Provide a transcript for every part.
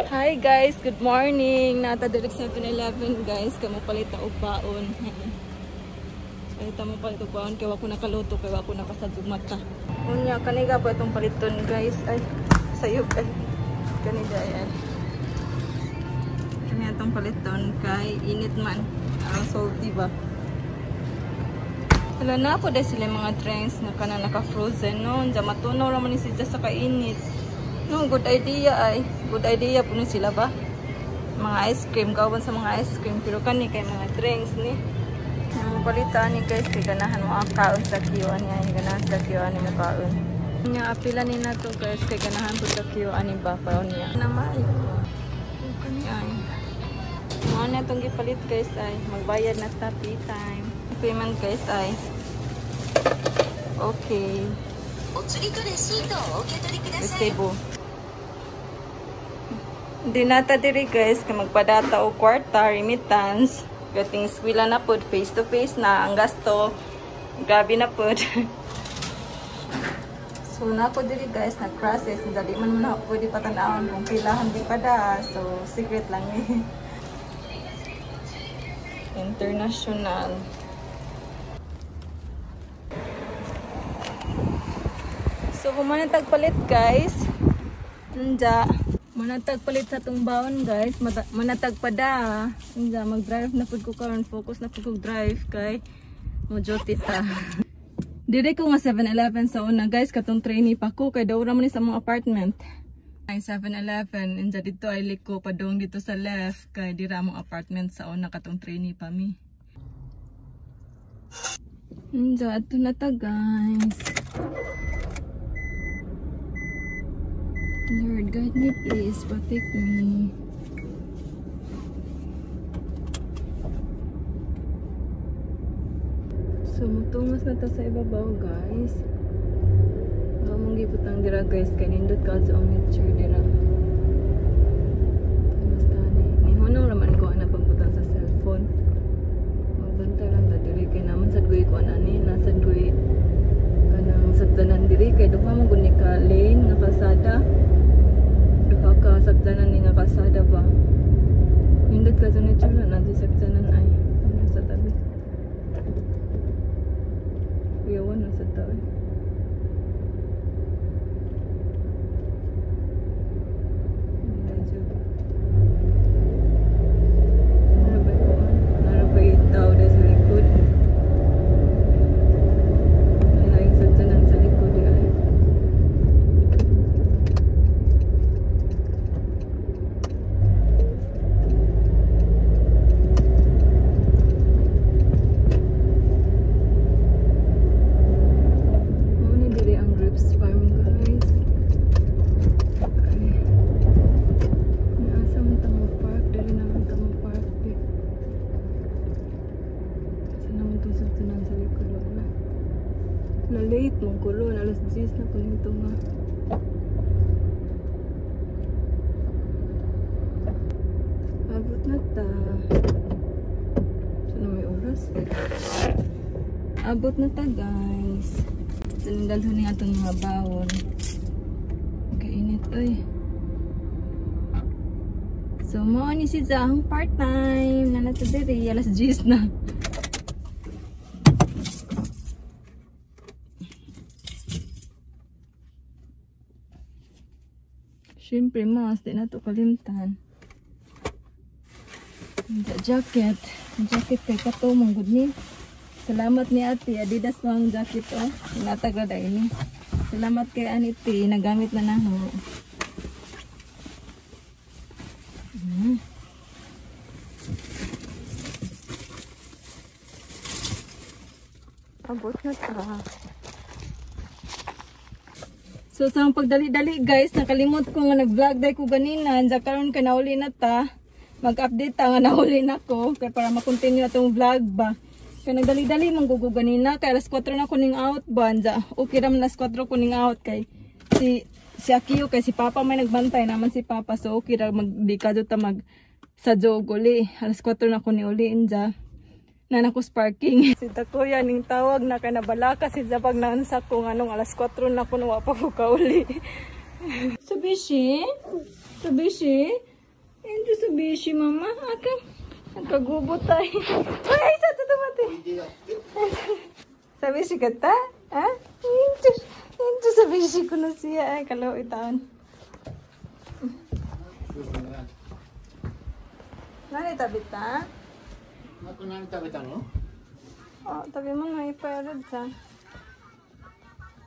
Hi guys, good morning. Nata direk 7-Eleven guys, kamo palit og baon. Palit mo palit og baon kay wa ko nakaluto, kay wa ko nakasadug mata. Unya kaniga po itong paliton guys. Ay, sayop ay. Kaniga ay. Kani atong paliton kay init man. Ang salty ba? Wala na po dahil sila mga drinks na kana naka-frozen no. Diyan matunaw raman ni sila sa kainit. No, good idea ay. Good idea po ni sila ba? Mga ice cream, gawan sa mga ice cream. Pero kani kay mga drinks ni. Ang palitan ni guys, kay ganahan mo ang kaon sa Q ani ay ganahan sa Q ani mo kaon. Nya apila ni nato guys, kay ganahan po sa Q ani ba kaon niya. Na maayo. Kani ay. Mo na itong gipalit guys ay magbayad na ta pay time. Payment guys ay. Okay. Resibo. Di nata diri guys kay magpadata og kwarta remittance. Gating eskwela na pod, face to face na ang gasto. Grabe na pod. So na ko diri guys na process, dali man mo na pwede patan-awon kung pilahan di pada. So secret lang ni. International. So humanatag palit guys. Nja, manatag palit sa tong baon guys, manatag pada. Nja, mag-drive na pud ko karon, focus na pud ko drive kay mo duty ta. Dire ko nga 7-Eleven sa una guys, katong trainee pa ko kay daw ra man ni sa mong apartment. Ay 7-Eleven, nja dito ay liko padung dito sa left kay dira among apartment sa una katong trainee pa mi. Nja, ato na ta guys. Lord, guide me please, protect me. So, mutungas na ta sa ibabaw guys. Among gibutang dira guys, kay nindot ka sa nature dira. Tungas ta ni. Nihunong raman ko ana pagbutang sa cellphone. Magbantay lang ta diri kay naman sad goy ko ani, nasad goy kanang sagdanan diri kay duha man gud ni ka lane nga kalsada. Duha ka sagdanan ni nga kalsada ba. Nindot ka sa nature na natin sagdanan ay ano sa tabi. Kuyawan na sa tabi. Narabay tao dahil sa likod. May laing sagdanan sa likod ay. Farm guys. Ay. Naasa man ta mo park, dali naman ta mo park. Sa naman itong sagtanan sa likod wala. Na late mong kulon, alas 10 na ko nito nga. Abot na ta. Saan na may oras? Abot na ta guys. Dalhin ni atong mga bawon. Kainit oy. So mao ni si Zahong part-time na nasa diri alas 10 na. Siyempre mas di na to kalimtan. Jacket, jacket kay kato mong gud ni. Salamat ni ate, Adidas pa ang jacket oh. Hinatag na dahil ni. Salamat kay Aniti, nagamit na naho. Abot na ta. So sa pagdali-dali guys, nakalimot ko nga nag-vlog dahil ko ganina. Diyan karon ka nauli na ta. Mag-update ta nga nauli na ko. Kaya para makontinue atong vlog ba. Kaya nagdali-dali manggugo ganina kay alas 4 na kuning out ba. Okay ra man alas 4 kuning out kay si Akio kay si Papa may nagbantay naman si Papa, so okay ra magdi ka ta mag sa jog uli. Alas 4 na kuni uli inja. Na nako parking. Si Takuya ning tawag na kay nabalaka si Zabag naansa ko nganong alas 4 na kuno wa pa ko kauli. Subishi? Subishi? Ento sa bishi, mama. Aka. Nagkagubot tayo. Ay, sa tumati. Sabi si kata? Ha? Ento, ento sa bishi ko na siya. Ay, kalaw itaon. Nani tabi ta? あと何食べたの？ Oh, tabi mo na ipairad sa.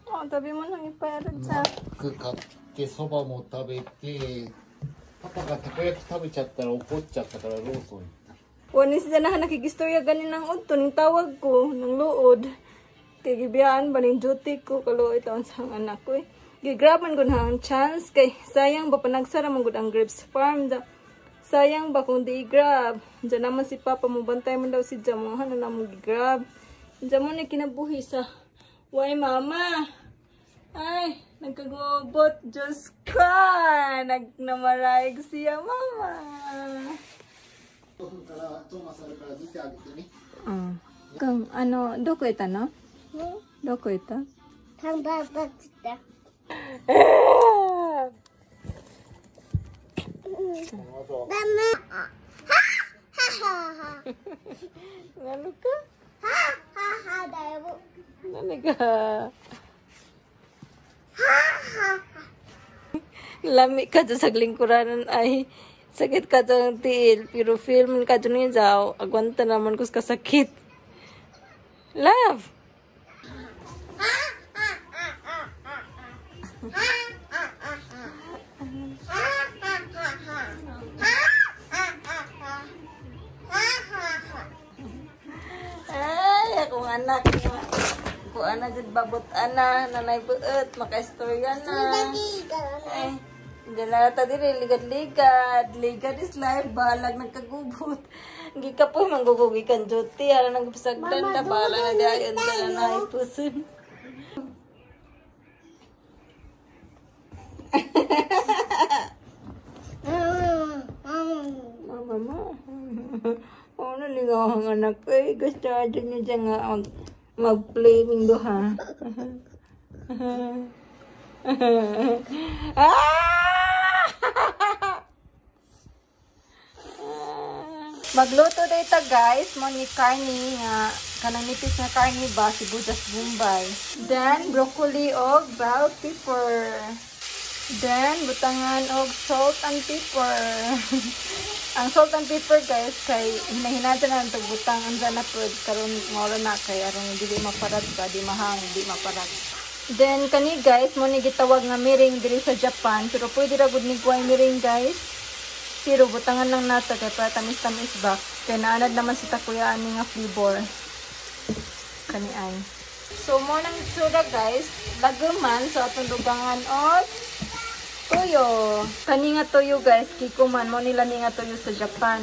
Oh, tabi mo na ipairad sa. マック買ってそばも食べて、パパがたこ焼き食べちゃったら怒っちゃったから、ローソン行った。 Wala siya na nakigistorya ganin ng udto ning tawag ko ng luod. Kay gibiyaan ba ning duty ko, kaluoy taon sa ang anak ko eh. Gigrab man gud ang chance kay sayang ba, panagsara man gud ang grapes farm da. Sayang ba kung di i-grab. Diyan naman si Papa, mo bantay man daw si Jamo na na mo gi-grab. Diyan mo ni kinabuhi sa Why mama? Ay, nagkagubot. Diyos ko! Nagnamaraig siya, mama. 5分からトーマスあるから、見てあげてね。 Kung ano, どこ行ったの？どこ行った？ハンバーガー食った。ダメ。はははは。 Ano ka? はははだよ。 Ano ka? Lami ka dyan sa lingkuranan ay sakit ka dyan ang tiil. Pero feel man ka dyan nga jaw. Agwanta naman kus kasakit. Love! Ay, akong anak nga. Kuan na dyan babot ana, nanay buot, makaistorya na. Ay, hindi na ta diri ligad-ligad. Ligad is life, balag nagkagubot. Gikapoy manggugugi kan duty, ara nang pasagdan ta bahala na di ayon ta na ipuson. Mama mo. Oh, nalingaw ang anak ko eh. Gusto adyo niya dyan nga mag-play ming duha. Ah! Magluto dito, guys, mo ni karni nga kanang nipis nga karni ba, sibuyas bombay. Then broccoli og bell pepper. Then butangan og salt and pepper. Ang salt and pepper, guys, kay hinahinata na ang butang andyan na pod karon mao na kay aron dili maparat ba, di mahang, di maparat. Then kani, guys, mo ni gitawag nga miring diri sa Japan, pero pwede ra gud ni kuhay miring, guys. Pero butangan lang nato kay para tamis-tamis ba. Kay naanad naman si takuya ani nga flavor. Kani ay. So mo nang itsura, guys, lagaman sa atong dugangan og tuyo. Kani nga tuyo, guys, kikuman mo nila ni nga tuyo sa Japan.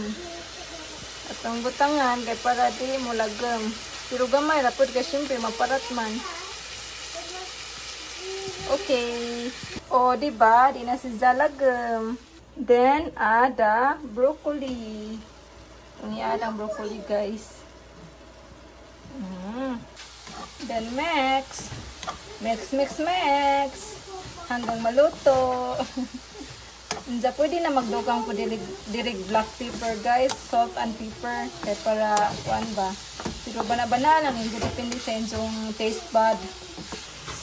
Atong butangan kay para di mo lagam. Pero gamay ra pud kay syempre maparat man. Okay. O, di ba? Di na si zalagam. Then, add the broccoli. Itong i-add ang broccoli, guys. Then, mix. Mix, mix, mix. Hanggang maluto. Unsa, pwede na magdugang po dirig, dirig black pepper, guys. Salt and pepper. Kaya para, kuan ba. Pero bana-bana lang. Hindi depende sa inyong taste bud.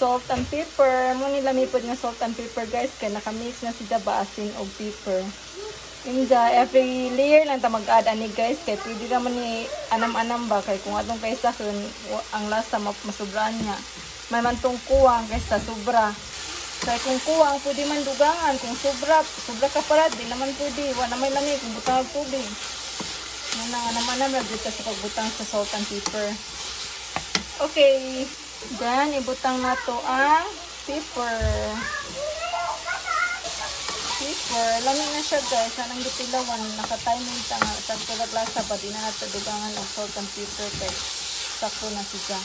Salt and pepper. Mo nila may nga salt and pepper, guys. Kaya nakamix na sila ba asin og pepper. Inja, every layer lang ta mag-add ani, guys. Kaya pwede naman ni anam-anam ba. Kaya kung atong kaysa kun ang lasa masubraan niya. May mantong kuwang kaysa sobra. Kaya kung kuwang, pwede man dugangan. Kung sobra, sobra ka para, di naman pwede. Wala may lamig kung butang og tubig. Muna nga naman naman dito sa pagbutang sa salt and pepper. Okay. Then, ibutang nato ang pepper. Pepper. Lami na siya, guys. Anong gitilawan. Naka-timing ta nga. Sa tulag lasa ba, di na nato dugangan og salt and pepper kay sakto na siya.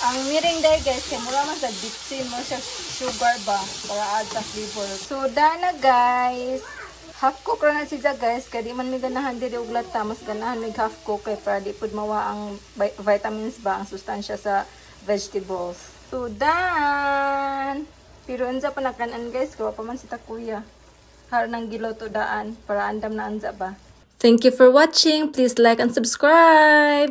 Ang miring day, guys, kay mura man sa bitsin mo siya sugar ba para add sa flavor. So dana, guys. Half cook ra na siya, guys, kay di man mi ganahan diri og lata, mas ganahan mig half cook kay para di pud mawa ang vitamins ba, ang sustansya sa vegetables. So done. Pero unsa pa nakanan, guys, kawa pa man si takuya. Har nang giluto daan para andam na anza ba. Thank you for watching. Please like and subscribe.